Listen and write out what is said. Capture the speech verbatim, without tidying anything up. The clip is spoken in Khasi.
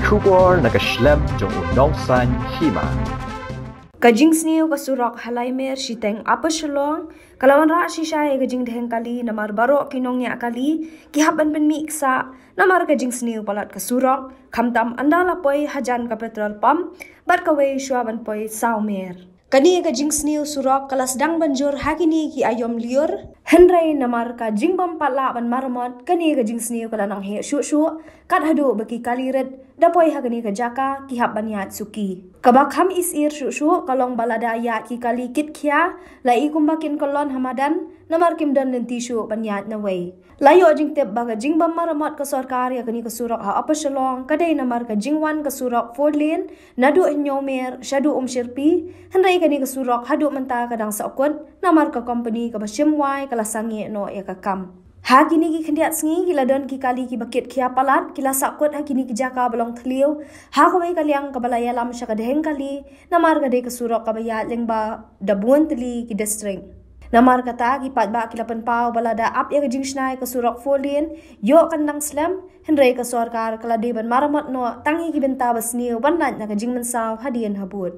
Khubor na ka shlem jong u nongsan hima. Ka jingsniew ka surok ha Laimer shiteng Upper Shillong ka la wanrah shisha ïa ka jingdheng kali namar baroh ki nongñiah kali ki hap ban pynmih ksah namar ka jingsniew palat ka surok, khamtam ynda la poi hajan ka petrol pump bad kawei shuwa ban poi Sawmer. Kane ka jingsniew surok ka la sdang ban jur ha kine ki aïom lyiur, hynrei namar ka jingbym pat lah ban maramot, kane ka jingsniew ka la nang heh shuh shuh, kat haduh ba ki kali rit da poi ha kane ka jaka ki hap ban ïaid suki. Kaba kham isir shuh shuh ka long ba lada ïaid ki kali kit khia, la i kumba kin kyllon ha madan namar kim don lynti shuh ban ïaid nawei. La ïoh jingtip ba ka jingbym maramot ka sorkar ïa kane ka surok ha Upper Shillong ka dei namar ka jingwan ka surok four lane naduh Hynñiewmer shaduh Umshyrpi, hynrei kane ka surok haduh mynta ka dang sahkut namar ka kompani kaba shim wai ka la sangeh noh ïa ka kam. Ha kine ki khyndiat sngi ki la don ki kali kiba kit khia palat, ki la sahkut ha kine ki jaka ba long thliew ha kawei ka liang kaba la ïalam sha ka dheng kali namar ka dei ka surok kaba ïaid lyngba da bun tylli ki district. Namar kata ki paidbah ki la pynpaw ba lada ap ïa ka jingshna ïa ka surok four lane ïoh kan dang slem, hynrei ka sorkar ka la dei ban maramot noh tang ïa ki bynta ba sniew ban lait na ka jingmynsaw hadien habud.